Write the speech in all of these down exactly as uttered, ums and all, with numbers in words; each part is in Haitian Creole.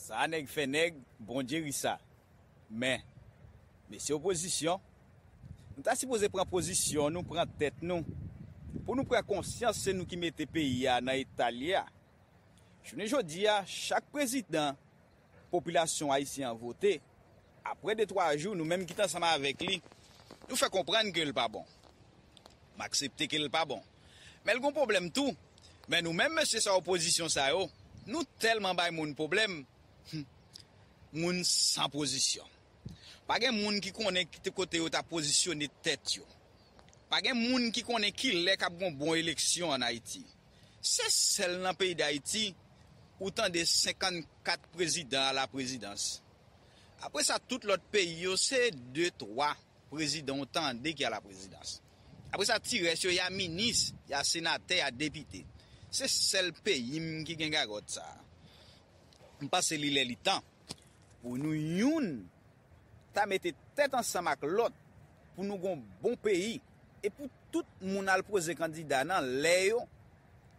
Sa nèg fè nèg, Bondye ri sa. Men, mesye opozisyon, nou ta sipoze pran pozisyon nou, pran tèt nou, pou nou pran konsyans se nou ki mete peyi a nan eta l ye a. Jounen jodi a, chak prezidan popilasyon ayisyen an vote, apre de twa jou, nou menm ki t ansanm avèk li, nou fè konprann ke l pa bon. M aksepte ke l pa bon. Men l gon pwoblèm tou. Men nou menm mesye sa opozisyon sa yo, nou tèlman bay moun pwoblèm, hmm, moun san pozisyon. Pa gen moun ki konnen ki te kote yo ta pozisyone tèt yo. Pa gen moun ki konnen ki lè k ap gon bon eleksyon ann Ayiti. Se sèl nan peyi Dayiti ou tande senkannkat prezidan a la prezidans. Apre sa, tout lòt peyi yo, se de, twa prezidan ou tande ki a la prezidans. Apre sa, ti rès yo, y a minis, y a senatè, y a depite. Se sèl peyi m ki gen gagòt sa a. M panse li lè li tan pou nou youn ta mete tèt ansanm ak lòt pou nou gon bon peyi e pou tout moun al poze kandida nan lè yo,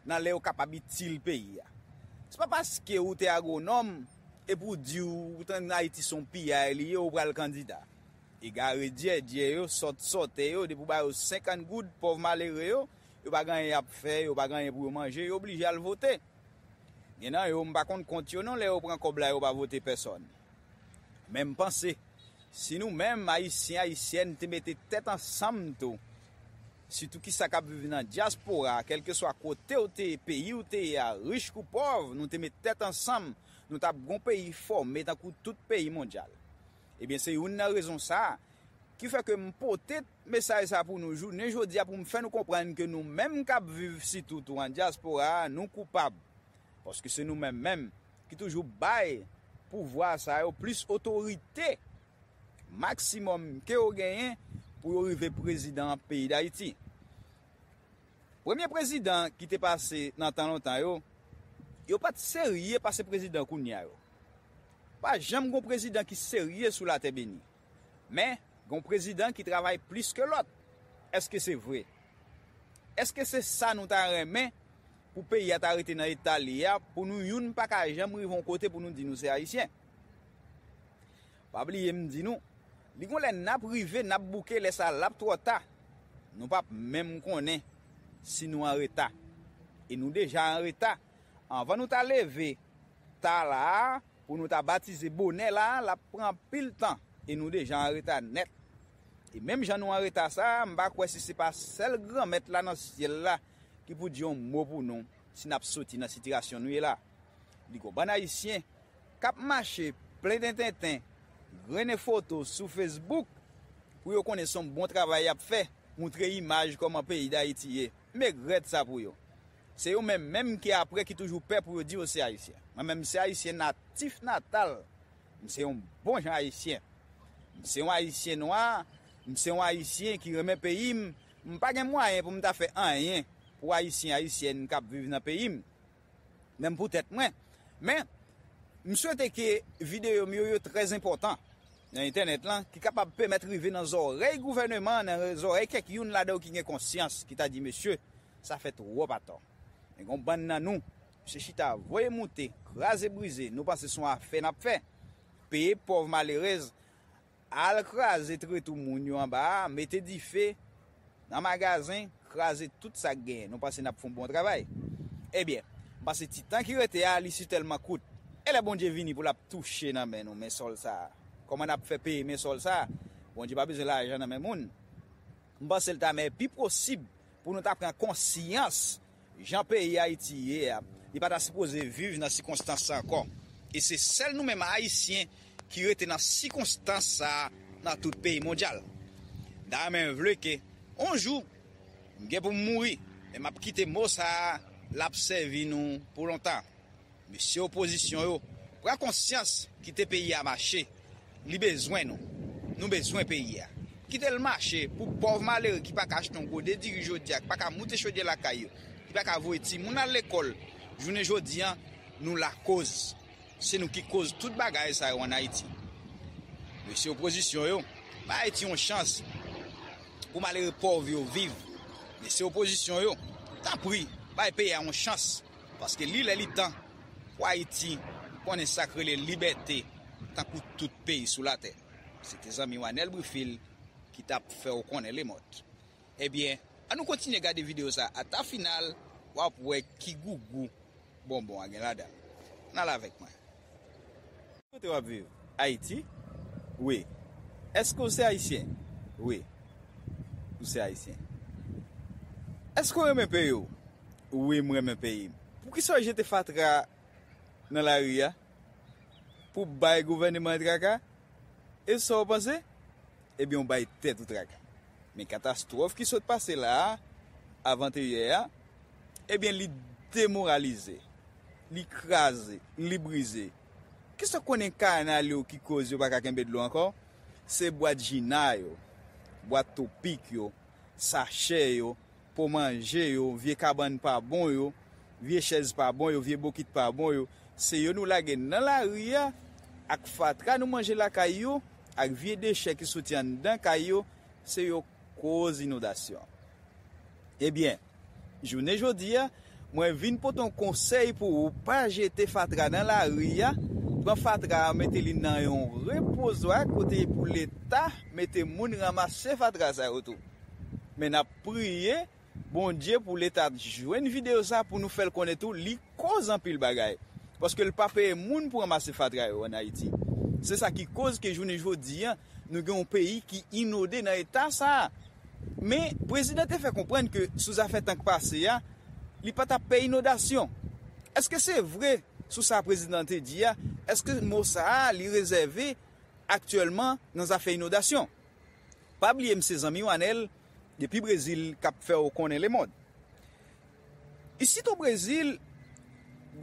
nan lè yo kapab itil peyi a. Se pa paske ou te agwonòm epi w di w tann Ayiti se yon piyay li ye, ou pral kandida. Egare dyèdyè yo, sòt sòtè yo, depi w ba yo senkant goud, pòv malere yo, yo pa gen anyen y ap fè, yo pa gen anyen pou yo manje, yo blije al vote. Gen nan yo, m pa konn kont yo non, lè yo pran kòb la, yo pa vote pèsòn. Men m panse, si nou menm, Ayisyen, Ayisyèn, te mete tèt ansanm tou, sitou ki sa k ap viv nan dyaspora, kèlkeswa kote w te ye, peyi w te ye a, rich kou pòv, nou te met tèt ansanm, nou t ap gon peyi fòme tankou tout peyi mondyal. Ebyen, se youn nan rezon sa a ki fè ke m pote mesaj sa pou nou jounen jodi a pou m fè nou konprann ke nou menm k ap viv sitou tou an dyaspora a, nou koupab. Paske se nou menm menm ki toujou bay pouvwa sa yo plis otorite maksimòm ke yo genyen pou yo rive prezidan peyi Dayiti. Premye prezidan ki te pase nan tan lontan yo, yo pa t serye pase prezidan kounye a yo. Pa janm gon prezidan ki serye sou latè beni. Men, gon prezidan ki travay plis ke lòt. Èske se vre? Èske se sa nou ta renmen pou peyi a ta rete nan eta li ye a, pou nou youn pa ka janm rive yon kote pou nou di nou se Ayisyen? Pa bliye m di nou, li gon lè n ap rive, n ap bouke, lè sa l ap twò ta. Nou p ap menm konnen si nou an reta. E nou deja an reta. Anvan nou ta leve ta la a, pou nou ta batize bonè la a, l ap pran anpil tan. E nou deja an reta nèt. E menm jan nou an reta sa a, m pa kwè si se pa sèl Granmèt la nan syèl la ki pou di yon mo pou nou si n ap soti nan sitiyasyon nou ye la. Li gon bann Ayisyen k ap mache plen tenten, grennen foto sou Facebook pou yo konnen se yon bon travay y ap fè, moutre imaj kòman peyi Dayiti ye. M regrèt sa pou yo. Se yo menm menm ki apre ki toujou pè pou yo di yo se Ayisyen. Mwen menm, m se Ayisyen natif natal. M se yon bon jan Ayisyen. M se yon Ayisyen nwa, m se yon Ayisyen ki renmen peyi m. M pa gen mwayen pou m ta fè anyen pou Ayisyen, Ayisyèn k ap viv nan peyi m. Menm pou tèt mwen. Men, m swete ke videyo m yo, yo trè enpòtan nan entènèt lan, ki kapab pèmèt rive nan zòrèy gouvèneman, nan zòrèy kèk youn ladan yo ki gen konsyans, ki ta di, mesye, sa fè twòp atò. Men gon bann nan nou, se chita voye moute, kraze brize, nou panse se yon afè n ap fè. Peye pòv malerèz, al kraze tretou moun yo anba a, mete dife nan magazen, kraze tout sa k genyen. Nou panse n ap fè yon bon travay. Ebyen, m panse ti tan ki rete a, li sitèlman kout. E lè Bondye vini pou l ap touche nan men nou, men sòl sa a. Kòman n ap fè peye men sòl sa a? Bondye pa bezwen lajan nan men moun. M panse l ta mè pi posib pou nou ta pran konsyans jan peyi Ayiti ye a. Li pa ta sipoze viv nan sikonstans sa ankò. E se sèl nou menm Ayisyen ki rete nan sikonstans sa a nan tout peyi mondyal. Dayè, mwen vle ke yon jou, m gen pou m mouri, men m ap kite mo sa a, l ap sèvi nou pou lontan. Mesye opozisyon yo, pran konsyans, kite peyi a mache. Li bezwen nou. Nou bezwen peyi a. Kite l mache pou pòv malere ki pa ka achte yon gode diri jodi a, ki pa ka moute chodyè lakay yo, ki pa ka voye timoun al lekòl. Jounen jodi a, nou lakoz. Se nou ki koz tout bagay sa yo ann Ayiti. Mesye opozisyon yo, bay Ayiti yon chans pou malere pòv yo viv. Mesye opozisyon yo, tanpri, bay peyi a yon chans. Paske li lè li tan pou Ayiti Konnen sa k rele libète, tankou tout peyi sou latè. Se te zanmi w Anèl Brifil ki t ap fè w konnen lemond. Ebyen, ann nou kontinye gade videyo sa ata final, w ap wè ki gougou bonbon an gen ladan l. Ann al avèk mwen. Kote w ap viv? Ayiti? Wi. Èske w se ayisyen? Wi. Ou se ayisyen. Èske w renmen peyi w? Wi, m renmen peyi m. Poukisa w jete fatra nan lari a? Pou bay gouvèneman an traka? E sa w panse? Ebyen, w bay tèt ou traka. Men katastwòf ki sot pase la a, avanteyè a, ebyen, li demoralize, li kraze, li brize. Kisa w konnen kanal yo ki koz yo pa ka kenbe dlo ankò? Se bwat jina yo, bwat topik yo, sachè yo, po manje yo, vye kabann pa bon yo, vye chèz pa bon yo, vye bokit pa bon yo, se yo nou lage nan lari a, ak fatra nou manje lakay yo, ak vye dechè ki soti anndan kay yo, se yo koz inondasyon. Ebyen, jounen jodi a, mwen vin pote yon konsèy pou ou pa jete fatra nan lari a, pran fatra a, mete li nan yon repozwa kote pou Leta mete moun ranmase fatra sa yo tou. Men n ap priye Bondye pou Leta jwenn videyo sa pou nou fè l konnen tou, li koz anpil bagay. Paske l pa peye moun pou ranmase fatra yo ann Ayiti. Se sa ki koz ke jounen jodi a, nou gen yon peyi ki inonde nan eta sa a. Men, prezidan te fè konprann ke sou zafè tan k pase a, li pa t ap pè inondasyon. Èske se vre sou sa prezidan te di a? Èske mo sa a, li rezève aktyèlman nan zafè inondasyon? Pa bliye m se zanmi w Anèl, depi Brezil, k ap fè w konnen lemond. Isit o Brezil,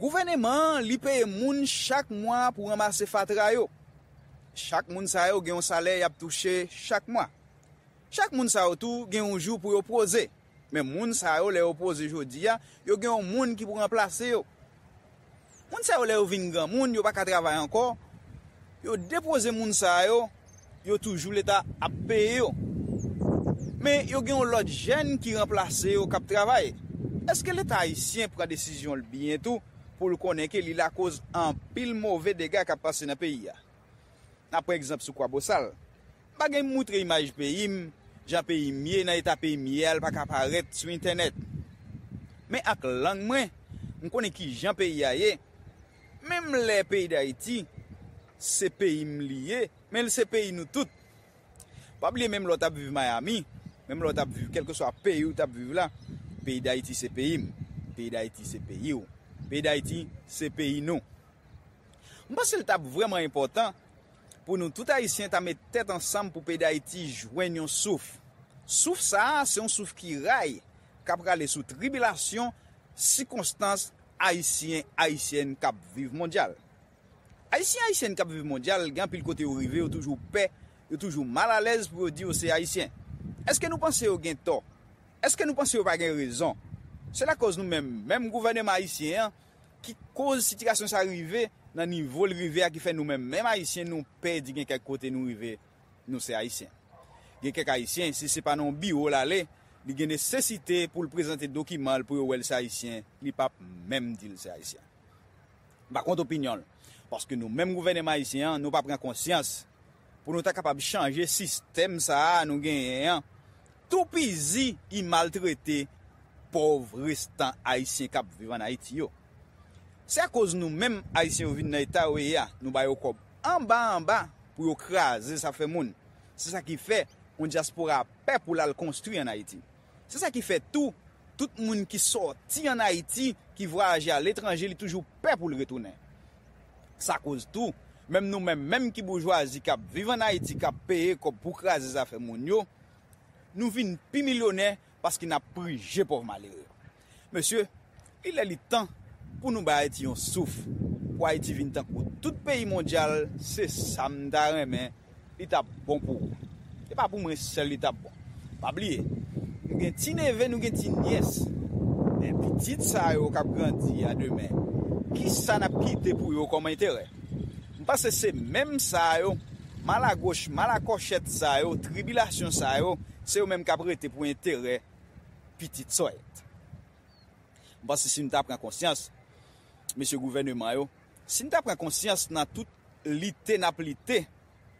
gouvèneman an, li peye moun chak mwa pou ranmase fatra yo. Chak moun sa yo gen yon salè y ap touche chak mwa. Chak moun sa yo tou gen yon jou pou yo poze. Men moun sa yo, lè yo poze jodi a, yo gen yon moun ki pou ranplase yo. Moun sa yo, lè yo vin granmoun, yo pa ka travay ankò, yo depoze moun sa yo, yo toujou Leta ap peye yo. Men yo gen yon lòt jèn ki ranplase yo k ap travay. Èske Leta ayisyen pran desizyon l byen tou pou l konnen ke li lakoz anpil move dega k ap pase nan peyi a? N ap pran egzanp sou Kwabosal. M pa gen moutre imaj peyi m, jan peyi m ye, nan eta peyi m ye a, l pa ka parèt sou entènèt. Men ak lang mwen, m konnen ki jan peyi a ye. Menm lè peyi Dayiti, se peyi m li ye, men l se peyi nou tout. Pa bliye menm lè w t ap viv Miami, menm lè w t ap viv kèlkeswa peyi w t ap viv la, peyi Dayiti se peyi m, peyi Dayiti se peyi w, peyi Dayiti se peyi nou. M panse l t ap vrèman enpòtan pou nou tout Ayisyen ta met tèt ansanm pou peyi Dayiti jwenn yon souf. Souf sa a, se yon souf ki ray, k ap rale sou tribilasyon, sikonstans Ayisyen, Ayisyèn k ap viv mondyal. Ayisyen, Ayisyèn k ap viv mondyal, gen anpil kote yo rive, yo toujou pè, yo toujou malalèz pou yo di yo se Ayisyen. Èske nou panse yo gen tò? Èske nou panse yo pa gen rezon? Se lakòz nou menm, menm gouvèneman ayisyen an, ki koz sitiyasyon sa rive nan nivo l rive a, ki fè nou menm, menm Ayisyen, nou pè di gen kèk kote nou rive, nou se Ayisyen. Gen kèk Ayisyen, si se pa nan yon biwo l ale, li gen nesesite pou l prezante dokiman l pou yo wè l se Ayisyen, li p ap menm di l se Ayisyen. M pa kont opinyon l. Paske nou menm gouvèneman ayisyen an, nou pa pran konsyans pou nou ta kapab chanje sistèm sa a nou genyen an, toupizi y maltrete pòv restan ayisyen k ap viv ann Ayiti yo. Se akoz nou menm ayisyen yo vin nan eta yo ye a, nou ba yo kòb anba anba pou yo kraze zafè moun. Se sa ki fè yon dyaspora pè pou l al konstwi ann Ayiti. Se sa ki fè tou, tout moun ki sòti ann Ayiti, ki vwayaje aletranje, li toujou pè pou l retounen. Sa koz tou, menm nou menm, menm ki boujwazi k ap viv ann Ayiti, k ap peye kòb pou kraze zafè moun yo, nou vin pi milyonè paske n ap prije pòv malere yo. Mesye, li lè li tan pou nou bay Ayiti yon souf, pou Ayiti vin tankou tout peyi mondyal, se sa m ta renmen, li t ap bon pou ou. Se pa pou mwen sèl li t ap bon. Pa bliye, nou gen ti neve, nou gen ti nyès. Men pitit sa yo k ap grandi a demen, kisa n ap kite pou yo kòm enterè? M panse se menm sa yo, mal a goch, mal a kòchèt sa yo, tribilasyon sa yo, se yo menm k ap rete pou enterè pitit sòyèt. M panse si nou ta pran konsyans, mesye gouvèneman yo, Si n ta pran konsyans nan tout lite n ap lite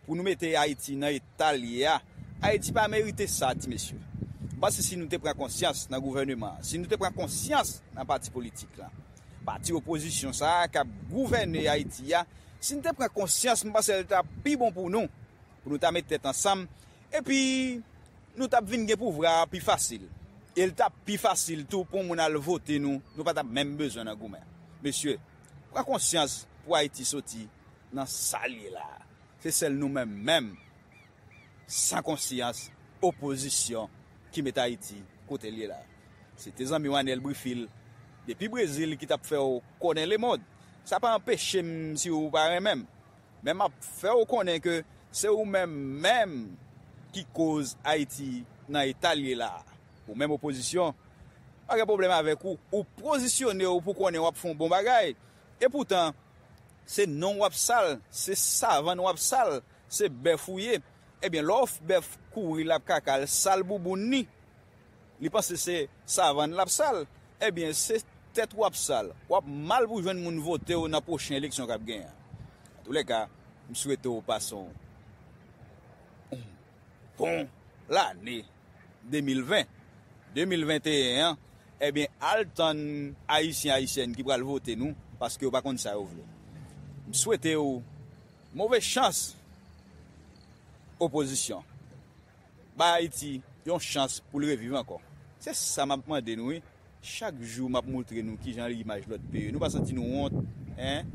pou nou mete Ayiti nan eta l ye a, Ayiti pa merite sa, ti mesye. M panse si nou te pran konsyans nan gouvèneman an, si nou te pran konsyans nan pati politik la, pati opozisyon sa a k ap gouvène Ayiti a, si n te pran konsyans, m panse l t ap pi bon pou nou, pou nou ta met tèt ansanm, epi nou t ap vin gen pouvwa a pi fasil. E l t ap pi fasil tou pou moun al vote nou, nou pa t ap menm bezwen nan goumen. Mesye, pran konsyans pou Ayiti soti nan sa l ye la a. Se sèl nou menm menm, san konsyans, opozisyon, ki met Ayiti kote l ye la. Se te zanmi w Anèl Brifil, depi Brezil, ki t ap fè w konnen lemonn. Sa pa anpeche m si w pa renmen m. Men m ap fè w konnen ke se ou menm menm ki koz Ayiti nan eta l ye la a. Ou menm opozisyon, pa gen pwoblèm avèk ou. Ou pozisyone w pou konnen w ap fè yon bon bagay. Epoutan, se non w ap sal, se savann w ap sal, se bèf ou ye. Ebyen, lè w bèf kouri l ap kaka, l sal bouboun li, li panse se savann l ap sal, ebyen, se tèt w ap sal. W ap mal pou jwenn moun vote w nan pwochen eleksyon k ap genyen an. Antoulèka, m swete w pase yon bon lane de mil ven. De mil venteyen an, ebyen, al tann Ayisyen, Ayisyèn ki pral vote nou, paske yo pa konn sa yo vle. M swete w move chans, opozisyon. Bay Ayiti yon chans pou l reviv ankò. Se sa m ap mande nou, wi. Chak jou, m ap montre nou kijan l imaj lòt peyi. Nou pa santi nou wont, en?